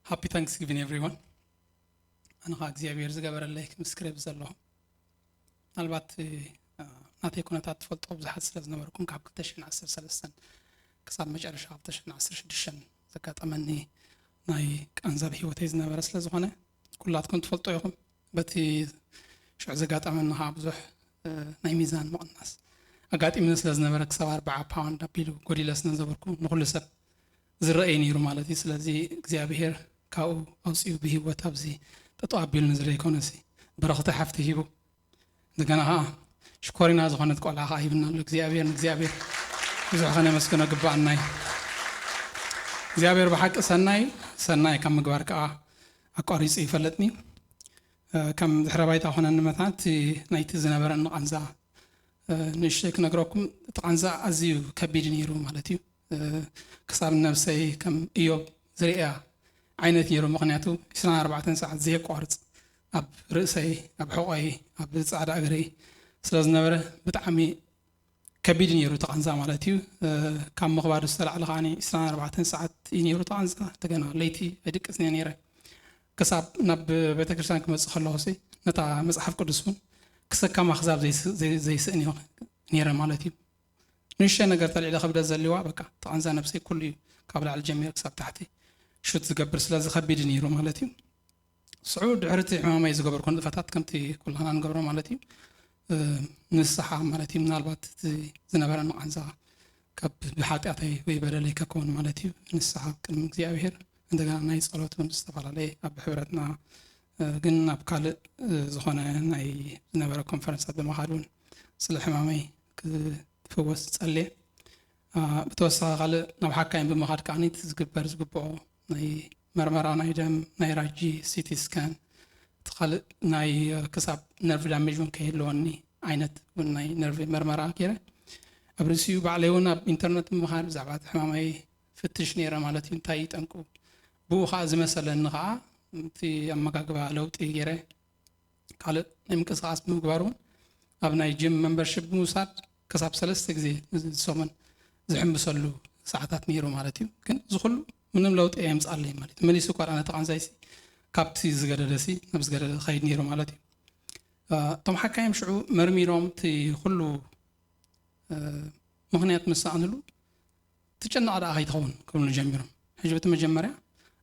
Happy Thanksgiving, everyone. ኣነ ኸዓ እግዚኣብሔር ዝገበረለይ ክምስክር እየ ዘለኹ። ምናልባት ናተይ ኩነታት ትፈልጦ ብዙሓት ስለ ዝነበርኩም፣ ካብ ክልተ ሽሕን ዓሰርተ ሰለስተን ክሳብ መጨረሻ ክልተ ሽሕን ዓሰርተ ሽዱሽተን ዘጋጠመኒ ናይ ቃንዛ ኣብ ህይወተይ ዝነበረ ስለ ዝኾነ፣ ኩላትኩም ትፈልጦ ኢኹም። በቲ ሽዑ ዘጋጠመኒ ኸዓ ብዙሕ ናይ ሚዛን ምቕናስ ኣጋጢምኒ ስለ ዝነበረ፣ ክሳብ ኣርብዓ ፓውንድ ኣቢሉ ጎዲለ ስለ ዝነበርኩ፣ ንኹሉ ሰብ ዝረኣይ ነይሩ ማለት እዩ። ስለዚ እግዚኣብሔር ካብኡ ኣውፂኡ ብህይወት ኣብዚ ጠጠው ኣቢሉኒ ዝለ ይኮነሲ፣ በረኽቲ ሓፍቲ ሂቡ፣ እንደገና ኸዓ ሽኮሪና ዝኾነት ቆልዓ ኸዓ ሂብና ኣሎ እግዚኣብሔር። ንእግዚኣብሔር ብዙሕ ከነመስግኖ ግባኣና እዩ። እግዚኣብሔር ብሓቂ ሰናይ፣ ሰናይ ካብ ምግባር ከዓ ኣቋሪፁ ይፈለጥኒ። ከም ድሕረ ባይታ ኮነኒ መታን እቲ ናይቲ ዝነበረኒ ቃንዛ ንእሽተይ ክነግረኩም። እቲ ቃንዛ ኣዝዩ ከቢድ ነይሩ ማለት እዩ። ክሳብ ነብሰይ ከም እዮብ ዝርእያ ዓይነት ነይሩ። ምኽንያቱ ዕስራን ኣርባዕተን ሰዓት ዘየቋርፅ ኣብ ርእሰይ፣ ኣብ ሕቖይ፣ ኣብ ፃዕዳ እግረይ ስለ ዝነበረ ብጣዕሚ ከቢድ ነይሩ እቲ ቃንዛ ማለት እዩ። ካብ ምኽባዱ ዝተላዕለ ከዓ ዕስራን ኣርባዕተን ሰዓት እዩ ነይሩ እቲ ቃንዛ። እንደገና ለይቲ ኣይድቅስን እየ ነይረ። ክሳብ ናብ ቤተክርስትያን ክመፅእ ከለኹ ሲ ነታ መፅሓፍ ቅዱስ እውን ክሰከማ ክሳብ ዘይስ-፣ ዘይ-፣ ዘይስእን እየ ነይረ ማለት እዩ። ንእሽተይ ነገር ተልዒለ ክብደት ዘልዋ በቃ እቲ ቃንዛ ነብሰይ ኩሉ እዩ ካብ ላዕሊ ጀሚረ ክሳብ ታሕቲ ሹት ዝገብር ስለዚ ከቢድ ነይሩ ማለት እዩ። ስዑ ድሕሪ እቲ ሕማመይ ዝገበርኩ ንጥፈታት ከምቲ ኩላና ንገብሮ ማለት እዩ። ንስሓ ማለት እዩ። ምናልባት እቲ ዝነበረኒ ቃንዛ ካብ ብሓጢኣተይ ወይ በደለይ ከከውን ማለት እዩ። ንስሓ ቅድሚ እግዚኣብሔር፣ እንደገና ናይ ጸሎት እውን ዝተፈላለየ ኣብ ሕብረትና ግን ኣብ ካልእ ዝኾነ ናይ ዝነበረ ኮንፈረንሳት ብምኻድ እውን ስለ ሕማመይ ክፍወስ ጸልየ። ብተወሳኺ ካልእ ናብ ሓካይም ብምኻድ ከዓኒ እቲ ዝግበር ዝግብኦ ናይ መርመራ ናይ ደም፣ ናይ ራጂ፣ ሲቲ ስካን፣ እቲ ካልእ ናይ ክሳብ ነርቭ ዳሜጅ እውን ከይህልወኒ ዓይነት እውን ናይ ነርቭ መርመራ ገይረ። ኣብ ርእሲኡ ባዕለይ እውን ኣብ ኢንተርነት ብምኻድ ብዛዕባ እቲ ሕማመይ ፍትሽ ነይረ ማለት እዩ። እንታይ እዩ ጠንቁ? ብኡ ከዓ ዝመሰለኒ ከዓ እቲ ኣመጋግባ ለውጢ ገይረ ካልእ ናይ ምንቅስቃስ ብምግባር እውን ኣብ ናይ ጅም መምበርሽፕ ብምውሳድ ክሳብ ሰለስተ ግዜ ንሰሙን ዝሕምብሰሉ ሰዓታት ነይሩ ማለት እዩ። ግን እዚ ኩሉ ምንም ለውጢ ኣየምፅኣለይ ማለት እዩ። መሊሱ እኳ ደኣ ነቲ ቃንዛይሲ ካብቲ ዝገደደሲ ናብ ዝገደደ ክኸይድ ነይሩ ማለት እዩ። እቶም ሓካይም ሽዑ መርሚሮም እቲ ኩሉ ምኽንያት ምስ ሰኣኑሉ ትጭነቕ ደኣ ከይትኸውን ክብሉ ጀሚሮም። ሕጂ በቲ መጀመርያ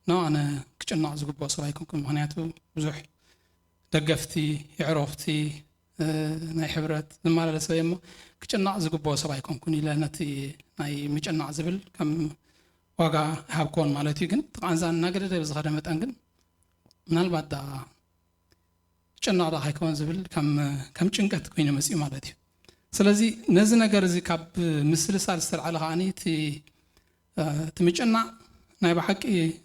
ኖ፣ ኣነ ክጭነቕ ዝግብኦ ሰብ ኣይኮንኩን። ምኽንያቱ ብዙሕ ደገፍቲ፣ የዕሮኽቲ፣ ናይ ሕብረት ዝመላለስ ሰብ እየ እሞ ክጭነቕ ዝግብኦ ሰብ ኣይኮንኩን ኢለ ነቲ ናይ ምጭናቕ ዝብል ከም ዋጋ ይሃብክዎን ማለት እዩ። ግን እቲ ቃንዛ እናገደደ ብዝኸደ መጠን ግን ምናልባት ደኣ ጭናቕ ዶ ከይከውን ዝብል ከም፣ ከም ጭንቀት ኮይኑ መፂኡ ማለት እዩ። ስለዚ ነዚ ነገር እዚ ካብ ምስልሳል ዝተልዓለ ከዓኒ እቲ፣ እቲ ምጭናቕ ናይ ብሓቂ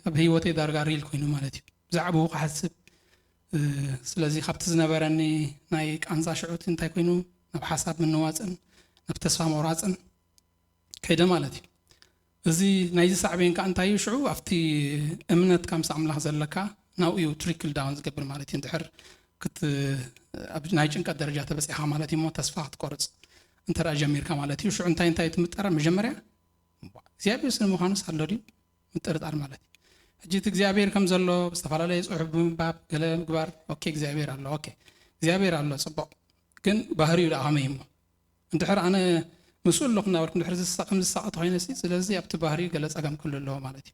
ኣብ ህይወተይ ዳርጋ ሪል ኮይኑ ማለት እዩ። ብዛዕባኡ ክሓስብ፣ ስለዚ ካብቲ ዝነበረኒ ናይ ቃንዛ ሽዑት እንታይ ኮይኑ ናብ ሓሳብ ምንዋፅን ናብ ተስፋ ምቑራፅን ከይደ ማለት እዩ። እዚ ናይዚ ሳዕቤን ከዓ እንታይ እዩ? ሽዑ ኣብቲ እምነት ካብ ምስ ኣምላኽ ዘለካ ናብኡ እዩ ትሪክል ዳውን ዝገብር ማለት እዩ። እንድሕር ክት-፣ ኣብ ናይ ጭንቀት ደረጃ ተበፂኻ ማለት እዩ እሞ ተስፋ ክትቆርፅ እንተ ደኣ ጀሚርካ ማለት እዩ። ሽዑ እንታይ እንታይ ትምጠረ? መጀመርያ እግዚኣብሔር ስለ ምዃኑስ ኣሎ ድዩ? ምጥርጣር ማለት እዩ። ሕጂ እቲ እግዚኣብሔር ከም ዘሎ ብዝተፈላለየ ፅሑፍ ብምንባብ ገለ ምግባር፣ ኦኬ እግዚኣብሔር ኣሎ፣ ኦኬ እግዚኣብሔር ኣሎ፣ ፅቡቕ። ግን ባህሪኡ ደኣ ከመይ እሞ? እንድሕር ኣነ ምስኡ ኣለኹ እናበልኩ እንድሕር ዝሳ-፣ ከም ዝሳቐ ተኾይነ ሲ፣ ስለዚ ኣብቲ ባህሪኡ ገለ ጸገም ክህሉ ኣለዎ ማለት እዩ።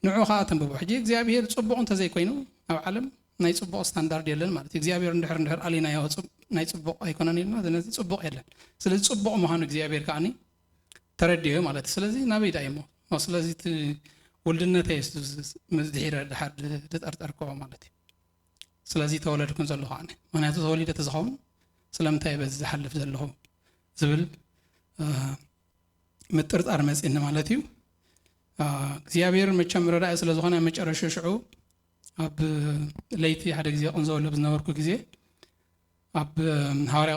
ንዑ ኸኣ ተንብቦ። ሕጂ እግዚኣብሔር ጽቡቕ እንተዘይኮይኑ ኣብ ዓለም ናይ ጽቡቕ ስታንዳርድ የለን ማለት እዩ። እግዚኣብሔር እንድሕር፣ እንድሕር ኣሊናዮ ጽብ-፣ ናይ ጽቡቕ ኣይኮነን ኢልና፣ ስለዚ ጽቡቕ የለን። ስለዚ ጽቡቕ ምዃኑ እግዚኣብሔር ከኣኒ ተረዲዮ ማለት እዩ። ስለዚ ናበይ ደኣ እሞ? ኖ፣ ስለዚ እቲ ውልድነተይ ምስ ድሒረ ድሓር ድ-፣ ድጠርጠርክዎ ማለት እዩ። ስለዚ ተወለድኩን ዘለኹ ኣነ። ምኽንያቱ ተወሊደ ተዝኸውን ስለምንታይ እየ በዚ ዝሓልፍ ዘለኹ ዝብል፣ እ፣ ምጥርጣር መጺእኒ ማለት እዩ። እ፣ እግዚኣብሔር መቸም ረዳኢ ስለ ዝኾነ ኣብ መጨረሻ ሽዑ ኣብ ለይቲ ሓደ ግዜ ቅንዘወሉ ኣብ ዝነበርኩ ግዜ ኣብ ሃዋርያ፣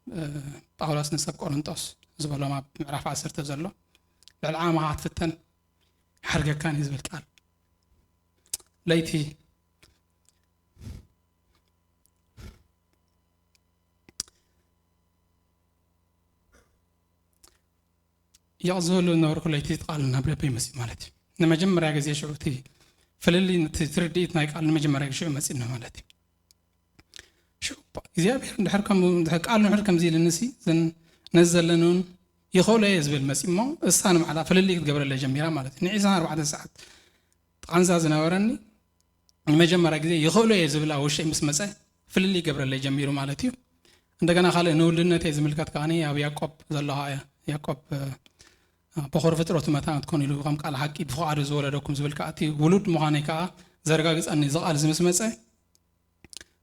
እ፣ ጳውሎስ ንሰብ ቆሮንጦስ ዝበሎም ኣብ ምዕራፍ ዓሰርተ ዘሎ ልዕሊ ዓመኻ ክትፍተን ይሓርገካን እዩ ዝብል ቃል ለይቲ ይቕዝህሉ ዝነበርኩ ለይቲ እቲ ቃል ናብ ልበይ መፂኡ ማለት እዩ። ንመጀመርያ ግዜ ሽዑ እቲ ፍልልይ፣ እቲ ትርድኢት ናይ ቃል ንመጀመርያ ግዜ ሽዑ መጺና ማለት እዩ። ሽዑ እግዚኣብሔር እንድሕር ከም-፣ እንድሕር ቃል እንድሕር ከምዚ ኢልንሲ፣ ዘን-፣ ነዚ ዘለንውን ይኽእሎ እየ ዝብል መጺ እሞ፣ እሳ ንባዕላ ፍልልይ ክትገብረለይ ጀሚራ ማለት እዩ። ንዒስራን ኣርባዕተን ሰዓት ቃንዛ ዝነበረኒ ንመጀመርያ ግዜ ይኽእሎ እየ ዝብል ኣብ ውሽጠይ ምስ መጸ፣ ፍልልይ ይገብረለይ ጀሚሩ ማለት እዩ። እንደገና ካልእ ንውልድነተይ ዝምልከት ከኣ ኣብ ያዕቆብ ዘለኻ እያ። ያዕቆብ፣ እ፣ በኹሪ ፍጥረቱ መታን ክትኮኑ ኢሉ ከም ቃል ሓቂ ብፍቓዱ ዝወለደኩም ዝብል ከኣ እቲ ውሉድ ምዃነይ ከኣ ዘረጋግጸኒ እዚ ቃል እዚ ምስ መጸ፣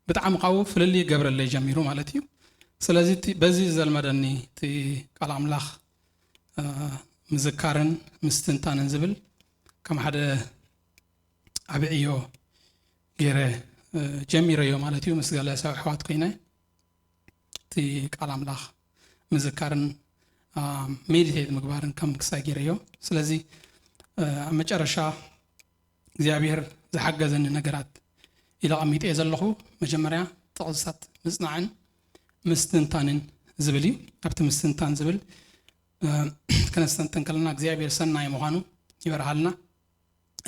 ብጣዕሚ ካብኡ ፍልልይ ይገብረለይ ጀሚሩ ማለት እዩ። ስለዚ እቲ፣ በዚ ዘልመደኒ እቲ ቃል ኣምላኽ፣ እ፣ ምዝካርን ምስትንታንን ዝብል ከም ሓደ ዓቢ ዕዮ ገይረ፣ እ፣ ጀሚረዮ ማለት እዩ። ምስ ገለ ሰብ ኣሕዋት ኮይነ እቲ ቃል ኣምላኽ ምዝካርን፣ እ፣ ሜዲቴት ምግባርን ከም ክሳይ ገይረዮ። ስለዚ፣ እ፣ ኣብ መጨረሻ እግዚኣብሔር ዝሓገዘኒ ነገራት ኢለ ኣቐሚጠ እየ ዘለኹ። መጀመርያ ጥቕስታት ምጽናዕን ምስትንታንን ዝብል እዩ። ኣብቲ ምስትንታን ዝብል፣ እ፣ ከነስተንትን ከለና እግዚኣብሔር ሰናይ ምዃኑ ይበርሃልና።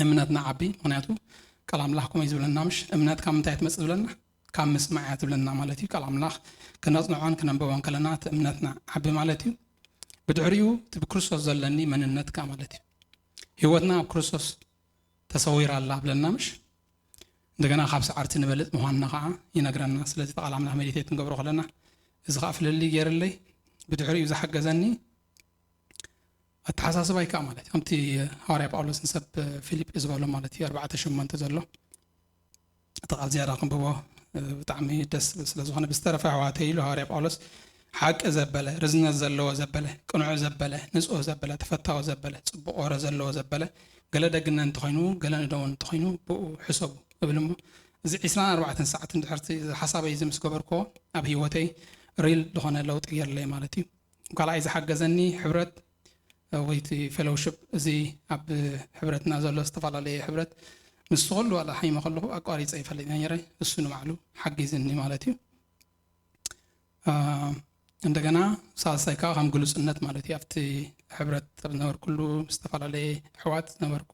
እምነትና ዓቢ፣ ምኽንያቱ ቃል ኣምላኽ ከምኡ እዩ ዝብለና፣ ምሽ? እምነት ካብ ምንታይ እያ ትመጽእ ዝብለና? ካብ ምስማዕ እያ ትብለና ማለት እዩ። ቃል ኣምላኽ ክነጽንዖን ክነንብቦን ከለና እቲ እምነትና ዓቢ ማለት እዩ። ብድሕሪኡ እቲ ብክርስቶስ ዘለኒ መንነት ከኣ ማለት እዩ። ህይወትና ኣብ ክርስቶስ ተሰዊራ ኣላ ብለና፣ ምሽ? እንደገና ካብ ሰዓርቲ ንበልጽ ምዃንና ከኣ ይነግረና። ስለዚ እቲ ቃል ኣምላኽ ሜዲቴት ክንገብሮ ከለና፣ እዚ ከኣ ፍልልይ ገይርለይ። ብድሕሪኡ ዝሓገዘኒ ኣተሓሳስባይ ከኣ ማለት እዩ። ከምቲ ሃዋርያ ጳውሎስ ንሰብ ፊልጲ ዝበሎ ማለት እዩ፣ ኣርባዕተ ሸሞንተ ዘሎ። እቲ ቃል ዝያዳ ክንብቦ፣ እ፣ ብጣዕሚ ደስ ዝብል ስለ ዝኾነ፣ ብዝተረፈ ኣሕዋተይ ኢሉ ሃዋርያ ጳውሎስ፣ ሓቂ ዘበለ፣ ርዝነት ዘለዎ ዘበለ፣ ቅኑዕ ዘበለ፣ ንጹህ ዘበለ፣ ተፈታዊ ዘበለ፣ ጽቡቕ ወረ ዘለዎ ዘበለ፣ ገለ ደግነት እንተኾይኑ፣ ገለ ንደውን እንተኾይኑ፣ ብኡ ሕሰቡ እብል እሞ፣ እዚ ዒስራን ኣርባዕተን ሰዓት እንድሕር እቲ ሓሳበይ እዚ ምስ ገበርክዎ፣ ኣብ ህይወተይ ሪል ዝኾነ ለውጢ ገይርለይ ማለት እዩ። ካልኣይ ዝሓገዘኒ ሕብረት፣ እ፣ ወይ እቲ ፌሎውሽፕ፣ እዚ ኣብ ሕብረትና ዘሎ ዝተፈላለየ ሕብረት፣ ንሱ ኩሉ ዋላ ሓይመ ከለኹ ኣቋሪጸ ይፈልጥ ነይረ፣ እሱ ንባዕሉ ሓጊዝኒ ማለት እዩ። እ፣ እንደገና ሳልሳይ ከዓ ከም ግሉጽነት ማለት እዩ። ኣብቲ ሕብረት ኣብ ዝነበርኩሉ ምስ ዝተፈላለየ ኣሕዋት ዝነበርኩ፣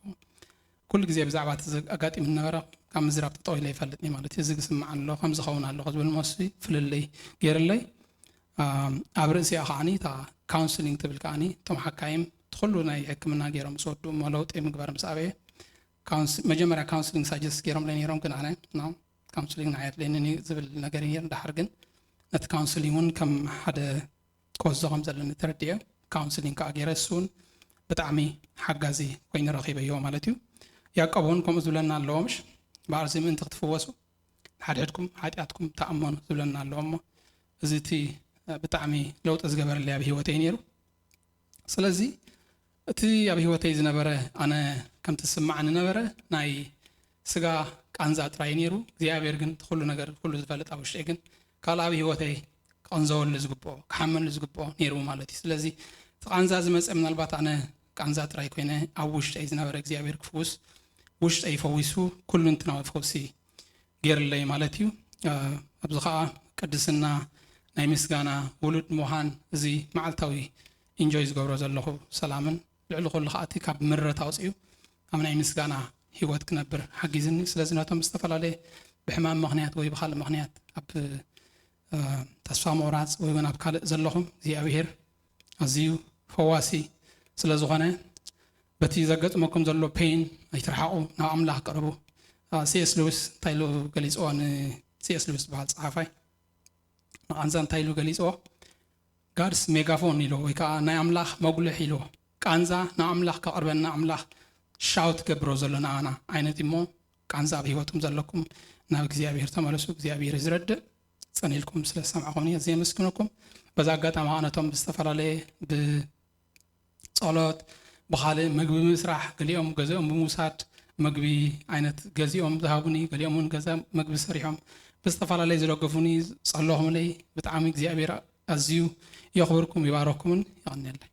ኩሉ ግዜ ብዛዕባ እቲ ዘ-፣ ኣጋጢሙ ዝነበረ ካብ ምዝራብ ጠጠው ኢለ ይፈልጥ እየ ማለት እዩ። እዚ ዝስማዕ ኣሎ፣ ከምዚ ኸውን ኣለኹ ዝብል መሲ ፍልልይ ገይርለይ። ኣም፣ ኣብ ርእሲኣ ከዓኒ እታ ካውንስሊንግ ትብል ከዓኒ እቶም ሓካይም እቲ ኩሉ ናይ ሕክምና ገይሮም ምስ ወዱ እሞ ለውጢ ምግባር ምስ ኣበየ፣ ካውንስ-፣ መጀመርያ ካውንስሊንግ ሳጀስት ገይሮምለይ ነይሮም፣ ግን ኣነ፣ ኖ፣ ካውንስሊንግ ንዓይ ኣድልየኒ ዝብል ነገር እዩ ነይሩ። ድሓር ግን ነቲ ካውንስሊንግ እውን ከም ሓደ ክወስዶ ከም ዘለኒ ተረዲኤ፣ ካውንስሊንግ ከዓ ገይረ፣ እሱ እውን ብጣዕሚ ሓጋዚ ኮይኑ ረኺበዮ ማለት እዩ። ያዕቆብ እውን ከምኡ ዝብለና ኣለዎ፣ ምሽ? በኣርዚ ምእንቲ ክትፍወሱ ንሓድሕድኩም ሓጢኣትኩም ተኣመኑ ዝብለና ኣለዎ። እሞ እዚ እቲ ብጣዕሚ ለውጢ ዝገበረለይ ኣብ ህይወተይ ነይሩ። ስለዚ እቲ ኣብ ህይወተይ ዝነበረ፣ ኣነ ከምቲ ዝስማዓኒ ነበረ፣ ናይ ስጋ ቃንዛ ጥራይ ነይሩ። እግዚኣብሔር ግን እቲ ኩሉ ነገር፣ ኩሉ ዝፈልጥ ኣብ ውሽጠይ ግን ካልእ ኣብ ህይወተይ ክቐንዘወሉ ዝግብኦ፣ ክሓመሉ ዝግብኦ ነይሩ ማለት እዩ። ስለዚ እቲ ቃንዛ ዝመጸ፣ ምናልባት ኣነ ቃንዛ ጥራይ ኮይነ፣ ኣብ ውሽጠይ ዝነበረ እግዚኣብሔር ክፍውስ፣ ውሽጠይ ፈዊሱ፣ ኩሉ እንትናዊ ፈውሲ ገይርለይ ማለት እዩ። እ፣ ኣብዚ ኸዓ ቅድስና፣ ናይ ምስጋና ውሉድ ምዃን፣ እዚ መዓልታዊ ኢንጆይ ዝገብሮ ዘለኹ ሰላምን፣ ልዕሊ ኩሉ ኸዓ እቲ ካብ ምረት ኣውፅኡ ኣብ ናይ ምስጋና ህይወት ክነብር ሓጊዝኒ። ስለዚ ነቶም ዝተፈላለየ ብሕማም ምኽንያት ወይ ብኻልእ ምኽንያት ኣብ፣ እ፣ ተስፋ ምቑራፅ ወይ እውን ኣብ ካልእ ዘለኹም፣ እግዚኣብሄር ኣዝዩ ፈዋሲ ስለ ዝኾነ፣ በቲ ዘጋጥመኩም ዘሎ ፔን ኣይትርሓቑ፣ ናብ ኣምላኽ ቅረቡ። እ፣ ሲ ኤስ ሉዊስ እንታይ ኢሉ ገሊፅዎ? ን-፣ ሲ ኤስ ሉዊስ ዝበሃል ፀሓፋይ ንቓንዛ እንታይ ኢሉ ገሊፅዎ? ጋድስ ሜጋፎን ኢልዎ፣ ወይ ከዓ ናይ ኣምላኽ መጉልሕ ኢልዎ። ቃንዛ ንኣምላኽ ከቕርበና፣ ኣምላኽ ሻውት ገብሮ ዘሎ ንኣና ዓይነት እሞ፣ ቃንዛ ኣብ ህይወትኩም ዘለኩም ናብ እግዚኣብሔር ተመለሱ። እግዚኣብሔር እዩ ዝረድእ። ጸኒልኩም ስለ ዝሰማዕኹምኒ ኣዝየ የመስግነኩም። በዛ ኣጋጣሚ ከዓ ነቶም ብዝተፈላለየ ብጸሎት፣ ብኻልእ ምግቢ ምስራሕ፣ ገሊኦም ገዚኦም ብምውሳድ ምግቢ ዓይነት ገዚኦም ዝሃቡኒ፣ ገሊኦም እውን ገዛ ምግቢ ሰሪሖም ብዝተፈላለየ ዝደገፉኒ፣ ዝጸለኹምለይ ብጣዕሚ እግዚኣብሔር ኣዝዩ የኽብርኩም፣ ይባረኩምን የቐንየለይ።